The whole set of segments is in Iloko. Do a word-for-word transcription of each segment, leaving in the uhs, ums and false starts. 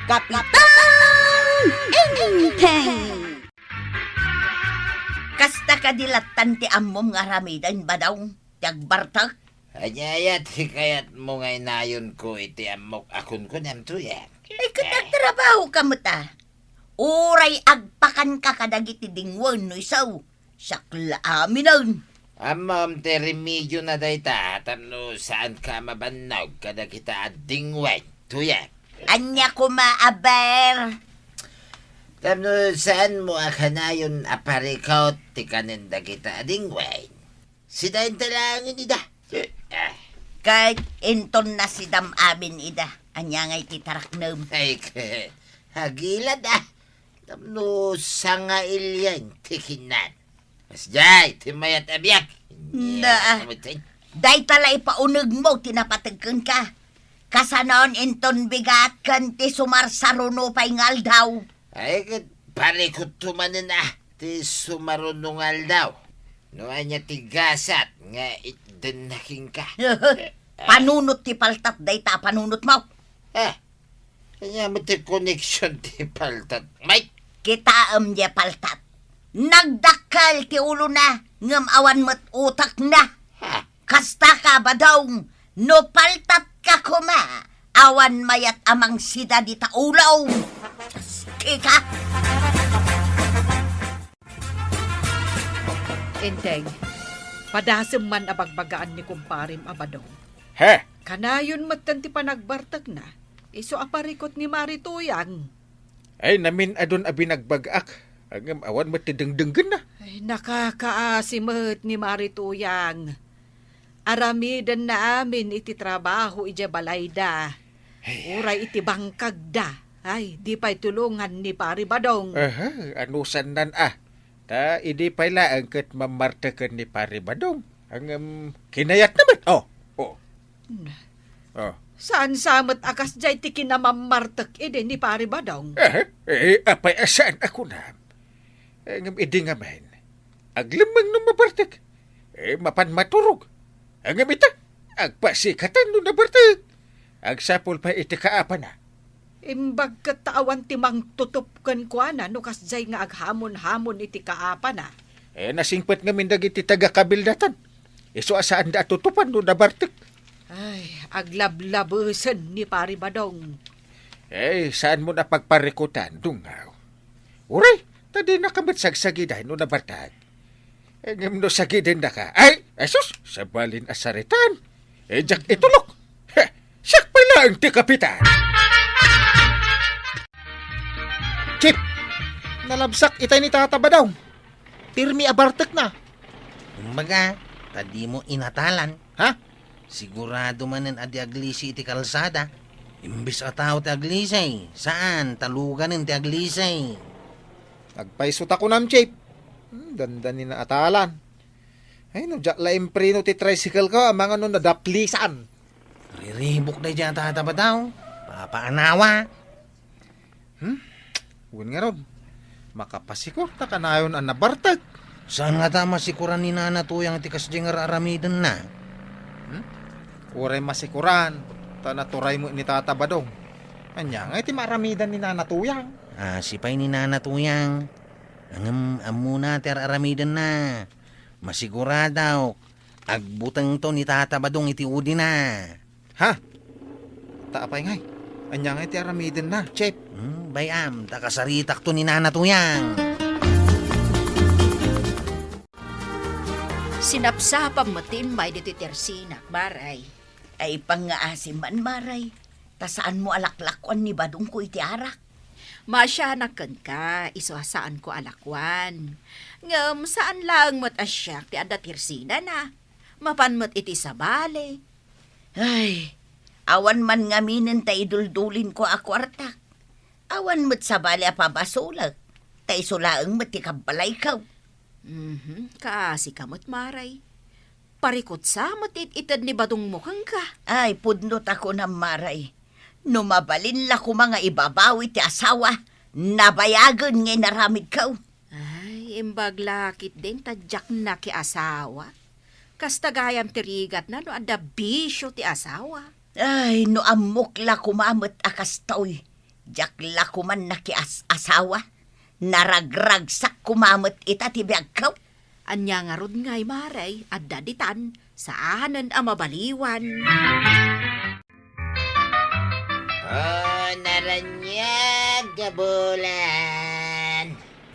Kapitan Enteng! Kasta kadi lattan ti ammom nga aramiden, Badong, ti agbartek? Ania aya ti kayatmo nga inayonko iti ammok a kunkunam, Tuyang? Ay, ket agtrabaho ka met, a. Uray agpakanka kadagiti dingwen no isu, siak la aminen. Ammom ti remediona dayta tapno saanka a mabannog kadagita a dingwen, Tuyang. Ania koma, aber? Tapno saanmo a kanayon a parikut ti kanen dagita a dingwen. Sidaenta laengen ida. Ah. Ket inton nasidam amin ida, ania ngay ti taraknem? Ay, agilad, a. Tapno sangailian ti kinam. Kasdiay ti mayat a biag. Na, a. Dayta la ipaunegmo ti napateg kenka. Kasanon inton bigat ken ti sumarsaruno pay nga aldaw. Ay, ket parikutto manen, a, ti sumaruno nga aldaw. No ania ti gasat nga itdenna kenka. Panunot ti paltat dayta a panunotmo. Ah, ania met ti koneksion ti paltat, Mike? Kitaem diay paltat. Nagdakkel ti ulona, ngem awan met utekna. Ha? Kasta ka, Badong, no paltatka koma, awan mayat a mangsida dita ulom. Kika? Enteng, padasem man a bagbagaan ni kumparem a Badong. He? Kanayon metten ti panagbartekna, isu a parikut ni Mari Tuyang. Ay, namin-adun a binagbag-ak. Ngem awan met ti dengdenggenna. Ay, nakakaasi met ni Mari Tuyang. Aramidenna amin iti trabaho idiay balayda. Ay. Uray iti bangkagda. Ay, di pay tulongan ni Pari Badong. Aha, anusannan, a. Ta idi pay laeng ket mammarteken ni Pari Badong. Ngem, kinayatna met. Oh, oh. Na. Oh. Saan sa met a kasdiay ti kinamammartek idi ni Pari Badong? Eh, eh, apay a saan a kunam? Eh, ngem idi ngamin, aglemmeng no mabartek. Eh, mapan maturog. Ngem ita, agpasikatan no nabartek. Agsapul pay iti kaapana. Imbag ket ta awan ti mangtutup kenkuana no kasdiay nga aghamon-hamon iti kaapana. Eh, nasingpet ngamin dagiti taga-kabildatan. Isu a saanda a tutupan no nabartek. Ay, aglablabesen ni Pari Badong. Eh, saanmo a pagparikutan, dungaw. Uray, ta dinaka met sagsagiday no nabartek. Eh, ngem no sagidennaka, ay, Jesus, sabalin a saritan. Eh, diak itulok. Heh, siak pay laeng ti kapitan. Chief, nalabsak itay ni Tata Badong. Pirmi a bartekna. Kumbaga, ta dimo inatalan. Ha? Sigurado manen a di aglisi iti kalsada. Imbes a tao ti aglisi, saan, taluganen ti aglisi. Agpayso ta kunam, Chief. Hmm, dandani naatalan. Ay, no, diak la impreno ti tricycle ko, amangan no nadaplisan. Riribuk daydiay a Tata Badong. Papaanawa. Hmm? Wen ngarud, makapasikur ta kanayon a nabartek. Saan ngata a masikuran ni Nana Tuyang ti kasdiay nga ar-aramidenna? Hmm? Uray masikuran, ta naturay met ni Tata Badong. Ania ngay ti maaramidan ni Nana Tuyang? Asi pay ni Nana Tuyang. Ngem ammona ti ar-aramidenna. Masiguradok, agbutengto ni Tata Badong iti udina. Ha? Ta apay ngay? Ania ngay ti aramidenna, Chief? Hmm, bay-am, ta kasaritakto ni Nana Tuyang. Sinapsapam met ti immay ditoy tersinak, Maray. Ay, pangngaasim man, Maray. Ta saanmo a laklakuan ni Badongko iti arak? Maasianak kenka, isu a saanko a lakuan. Ngem saan laeng met a siak ti adda tersinana. Mapan met iti sabali. Ay, awan man ngaminen ta iduldulinko a kuartak. Awan met sabali a pabasolek, ta isu laeng met ti kabbalayko. Mhm, kaasika met, Maray. Parikutsa met it-ited ni Badongmo kenka. Ay, pudno ta kunam, Maray. No mabalin la koma nga ibabawi ti asawa, nabayagen nga inaramidko. Ay, imbag la ketdin ta diak nakiasawa. Kasta gayam ti rigatna no adda bisio ti asawa. Ay, no ammok la koma met a kastoy, Diak la koman nakias-asawa. Naragragsak koma met ita ti biagko. Ania ngarud ngay, Mare, adda ditan, saanen a mabaliwan. Oh, naraniag nga bulan.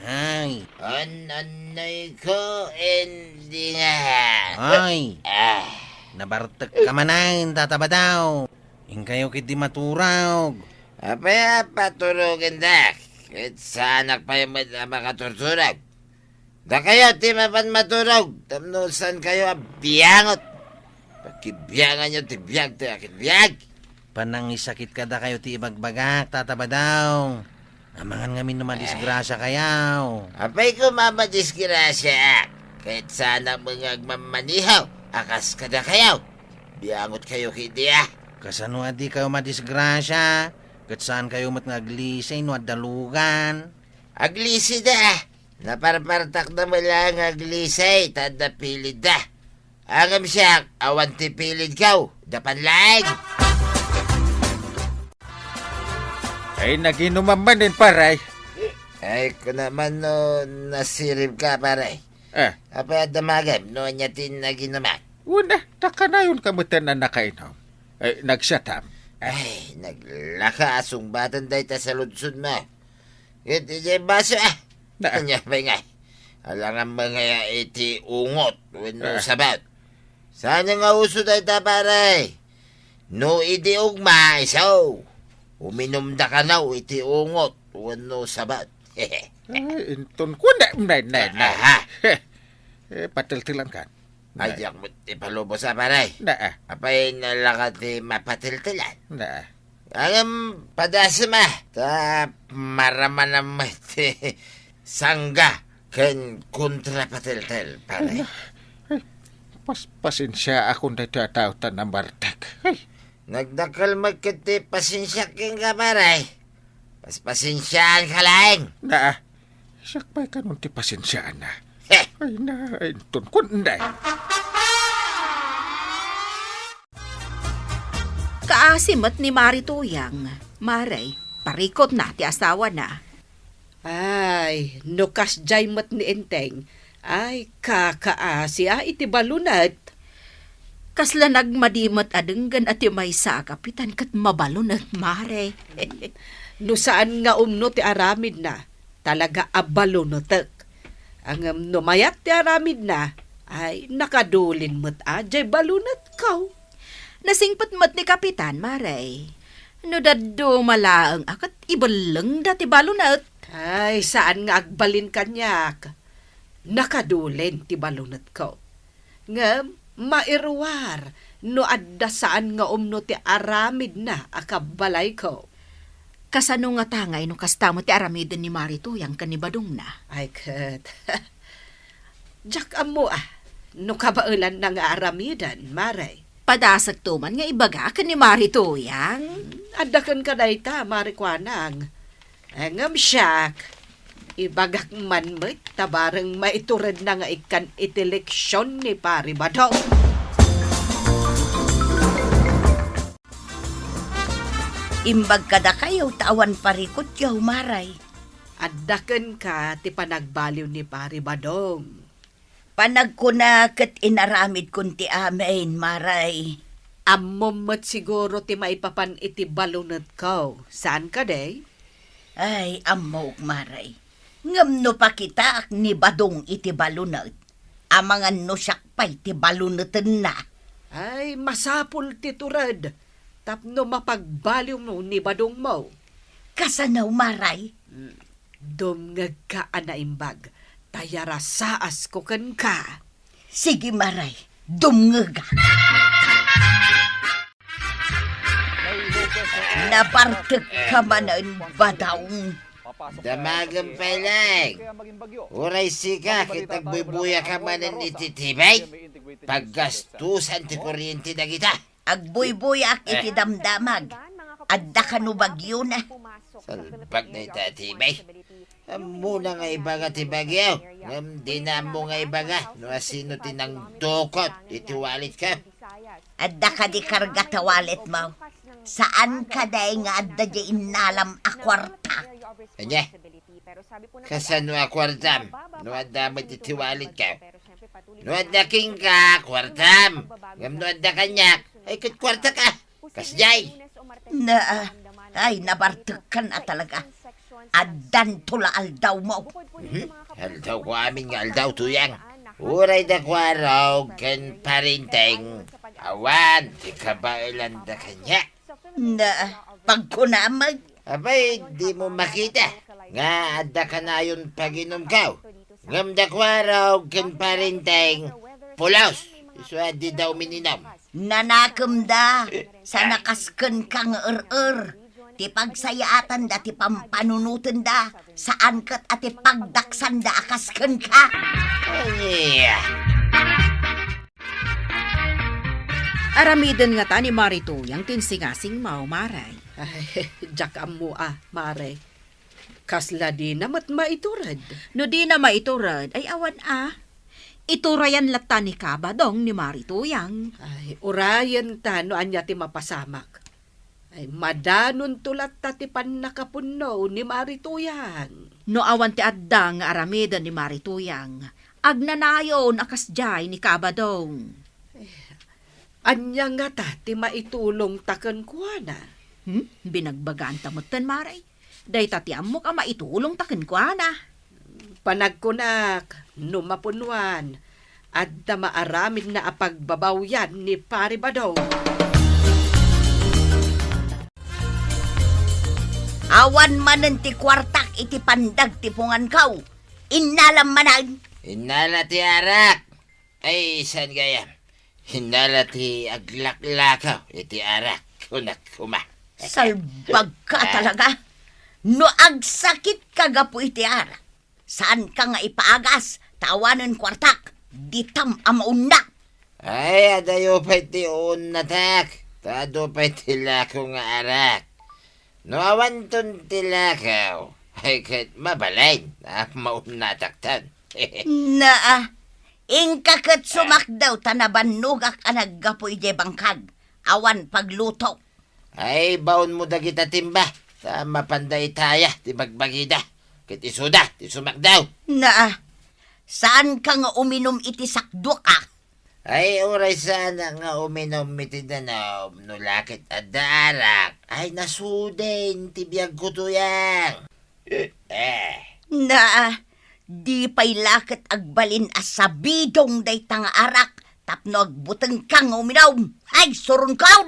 Ay. An-annoy ko, indi nga. Ay. Ah. Nabartek ka manen, Tata Badong. Inkayo ketdi maturog. Apay a paturogendak? Ket saanak pay met a makaturturog. Dakayo ti mapan maturog, tapno saankayo a biangot. Pagkibianganyo ti biag ti akin biag. Panangisakit kadakayo ti ibagbagak, Tata Badong. Amangan ngamin no madisgrasiakayo. Apay koma madisgrasiaak, ket saanak met nga agmammaneho a kas kadakayo. Biangotkayo ketdi a. Kasano a dikayo madisgrasia, ket saankayo met nga aglisay no adda lugan? Aglisayda. Naparpartakda met laeng nga aglisay ta adda pilidda. Ngem siak, awan ti pilidko, dapan laeng. Ay, naginomam manen, pare. Ay, kunam no nasiribka, pare. Eh. Apay a damagem no ania ti naginomam? Wen, eh, ta kanayonka metten a nakainom. Eh, nagsiatam. Ay, naglaka a sungbaten dayta saludsodmo. Ket idiay baso, ah. Na. Ania pay ngay? Alangan met ngay iti ungot wenno Ah. sabaw. Saan nga uso dayta, pare? No idi ugma, isu, uminumda kano iti ungot wenno sabaw. Ay, inton ko, ne, ne, ne, ne. Aha. Eh, pateltelankan. Ay, diak met ipalubos a, pare. Naa. Apay, nalaka ti mapateltelan? Naa. Ngem, padasem a, ta maramanam met ti sangga ken kontrapateltel, pare. Ala, ay, pas-, pasensiaakon daytoy a tao ta nabartek. Ay. Nagdakkel met ket ti pasensiak kenka, pare. Paspasensiaanka laeng. Naa. Siak pay kanon ti pasensiaanna. Heh. Ay, na, ay, inton kun, inday. Kaasi met ni Mari Tuyang, Mare, parikutna ti asawana. Ay, no kasdiay met ni Enteng, ay, kakaasi a iti balunet. Kasla nagmadi met a denggen a ti maysa a kapitan ket mabalunet, Mare. No saan nga umno ti aramidna, talaga a balunetek. Ngem no mayat ti aramidna, ay, nakadulin met a diay balunetko. Nasingpet met ni Kapitan, Mare. No dadduma laeng a ket ibellengda ti balunet. Ay, saan nga agbalin kaniak. Nakadulin ti balunetko. Ngem mairuar no adda saan nga umno ti aramidna a kabbalayko. Kasano ngata ngay no kasta met ti aramiden ni Mari Tuyang ken ni Badongna? Ay ket, diak ammo a no kabaelanna nga aramiden, Mare. Padasekto man nga ibaga ken ni Mari Tuyang. Adda kenka dayta, Mari Kuanang. Ngem siak, ibagak man met ta bareng maituredna nga ikkan iti leksion ni Pari Badong. Imbag kadakayo ta awan parikutyo, Mare. Adda kenka ti panagbaliw ni Pari Badong. Panagkuna ket inaramidkon ti amin, Mare. Ammom met siguro ti maipapan iti balunetko, saan kadi? Ay, ammok, Mare. Ngem no pakitaak ni Badong iti balunet, amangan no siak pay ti balunetenna. Ay, masapul ti tured tapno mapagbaliwmo ni Badongmo. Kasano, Mare? Hmm. Dumngegka a naimbag, ta yarasaasko kenka. Sige, Mare, dumngegak. Nabartekka manen, Badong. Damagem pay laeng. Uray sika ket agbuybuyaak manen iti T V. Paggastusan ti kuryente dagita. Agbuybuyaak iti Eh. damdamag. Adda kano bagiona? Salbag dayta a T V. Ammona nga ibaga ti bagio, ngem dina ammo nga ibaga no asino ti nangdukot iti walletko. Adda kadi karga ta walletmo? Saan kadi nga adda diay innalam a kuarta? Ania? Kasano a kuartam? No adda met iti walletko. No adda kenka, kuartam. Ngem no adda kaniak, ay ket kuartaka. Kasdiay. Na, ay, nabartekkan a talaga. Addanto la aldawmo. Mhm. Aldawko amin nga aldaw, Tuyang. Uray da Kuarog ken Parinteng, awan ti kabaelanda kaniak. Na, pagkunam met. Abay, dimo makita nga adda kanayon paginumko. Ngem da Kuarog ken Parinteng, pulos. Isu a dida umininum. Nanakemda, sana kas kenka nga er-er. Ti pagsayaatanda ti pampanunotenda, saan ket a ti pagdaksanda a kas kenka. Ania? Aramiden ngata ni Mari Tuyang ti insingasingmo, Mare. Ay, diak ammo a, Mare. Kasla dina met maitured. No dina maitured, ay awan a. Iturayan latta ni Kabadong ni Mari Tuyang. Ay, urayenta no ania ti mapasamak. Ay, madanonto latta ti pannakapunno ni Mari Tuyang. No awan ti adda nga aramiden ni Mari Tuyang, agnanayon a kasdiay ni Kabadong. Ania ngata ti maitulongta kenkuana? Hmm? Binagbaganta metten, Mare. Dayta ti ammok a maitulongta kenkuana. Panagkunak, no mapunnuan, adda maaramidna a pagbabawian ni Pari Badong. Awan manen ti kuartak iti pandagtipunganko. Innalam manen. Innala ti arak. Ay, saan gayam? Innala ti aglaklakaw iti arak, kunak koma. Salbagka talaga. No agsakitka gapu iti arak, saanka nga ipaagas, ta awanen kuartak, ditam a maunnak. Ay, adayo pay ti uunnatak, ta adu pay ti lako nga arak. No awanton ti lakaw, ay ket mabalin a maunnatakton. Naa, inka ket sumakdaw ta nabannogak a naggapu idiay bangkag, awan pagluto. Ay, baonmo dagita timba, ta mapanda itaya ti bagbagida, ket isuda ti sumakdaw. Naa, saanka nga uminum iti sakduak a? Ay, uray saanak nga uminum iti danum, no la ket adda arak, ay nasudin ti biagko, Tuyang. Eh. Naa, di pay la ket agbalin a sabidong dayta nga arak tapno agbutengka nga uminum. Ay, surungkaw!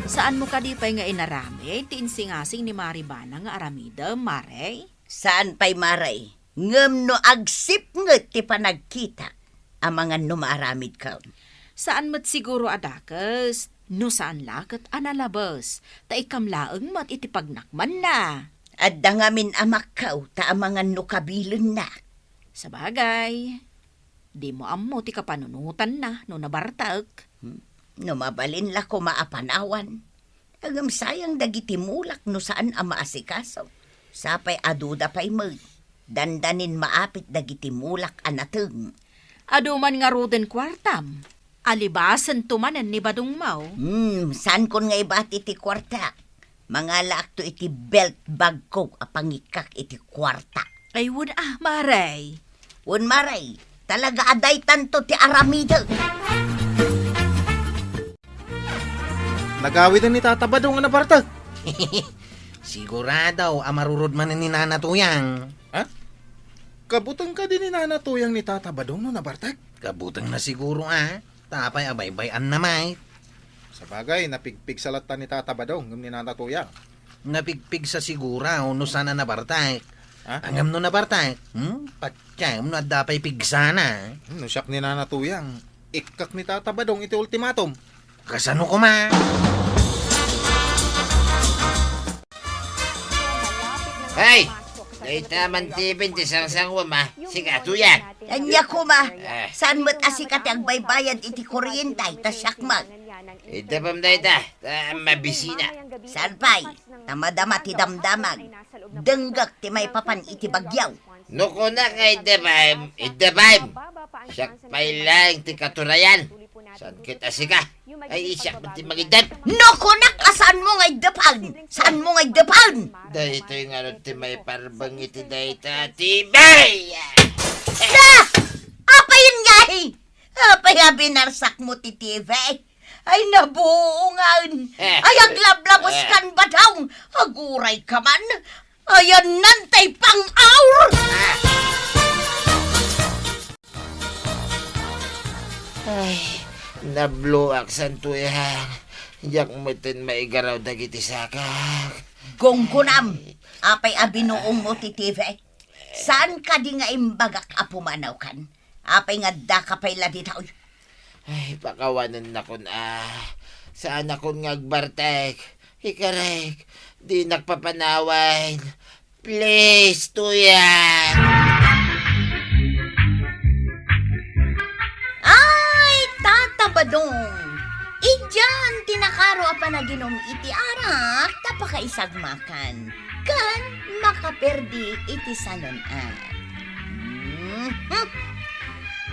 Saanmo kadi pay nga inaramid ti insingasing ni Mari Bana nga aramidem, Mare? Saan pay, Mare. Ngem no agsipnget ti panagkitak, amangan no maaramidka. Saan met siguro a dakes, no saan la ket a nalabes, ta ikkam laeng met iti pagnakmanna. Adda ngamin a makkaw, ta amangan no kabilenna. Sabagay, dimo ammo ti kapanunotanna no nabartek. Hmm, no mabalin la koma a panawan. Ngem sayang dagiti mulak no saan a maasikaso. Sapay aduda pay met. Dandanin maapit dagiti mulak a nateng. Adu man ngaruden kuartam. Alibasento manen ni badongmo. Hmm, saankon nga ibati ti kuarta. Mangalaakto iti belt bagko a pangikkak iti kuarta. Ay, wen a, Mare. Wen, Mare, talaga a daytanto ti aramidek. Nagawiden ni Tata Badong a nabartek. Sigurado a marurod manen ni Nana Tuyang. Ha? Kabuteng kadi ni Nana Tuyang ni Tata Badong no nabartek? Kabutengna siguro, a. Ta apay a baybay-anna met? Sabagay, napigpigsa latta ni Tata Badong ngem ni Nana Tuyang. Napigpigsa siguro no saan a nabartek. Ha? Ngem no nabartek, hmm? Patiem no adda pay pigsana. Hmm, no siak ni Nana Tuyang, ikkak ni Tata Badong iti ultimatum. Kasano koma? Hey! Dayta man ti binti sangsanguam, a. Sika, Tuyang. Ania koma? Ah. Saan met a sika ti agbaybayad iti kuryente, ta siak met? Iddepem dayta, ta mabisina. Saan pay? Ta madama ti damdamag. Denggek ti maipapan iti bagyo. No kunak nga iddepem, iddepem. Siak pay laeng ti katurayan. Saan ket a sika? Ay, siak met ti mangiddep. No, kunak a saanmo nga iddepan. Saanmo nga iddepan. Daytoy ngarud ti maiparbeng iti dayta T V. Ah! Apayen ngay? Apay a binarsakmo ti T V? Ay, nabuongan. Ay, aglablabos kan badong. Aguray ka man. Ayan nan tay pang-aur. Ay, nabloak, Santoyang. Diak metten maigaraw dagiti sakak. Gunggonam, apay a binuongmo ti T V? Saan kadi nga imbagak a pumanawkan? Apay nga addaka pay la ditoy? Ay, pakawanennakon a. Saanakon nga agbartek. Ikarek, dinak papanawen. Please, Toyang. Ay, Tata Badong, idian ti nakaro a panaginum iti arak ta pakaisagmakan ken makaperdi iti sanun-at. Mhm.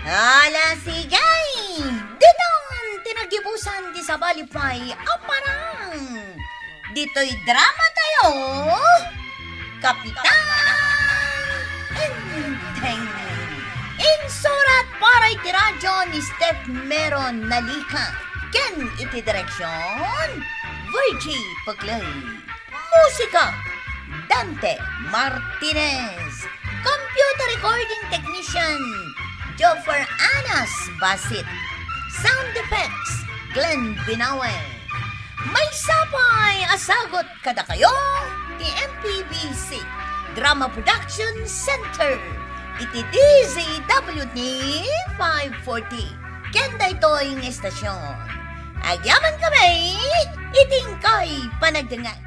Ala, sige! Didon ti nagibusan ti sabali pay a parang. Ditoy drama tayo, Kapitan Enteng. Insurat para iti radyo ni Steph Meron Nalika ken iti direksyon, Virgie Pagloy. Musika, Dante Martinez. Computer recording technician, Joffer Anas Basit. Sound effects, Glenn Binawe. Maysa pay a sagut kadakayo ti M P B C Drama Production Center iti D Z W T five forty. Ken daytoy nga istasyon, agyaman kami iti inkay panagdengngeg.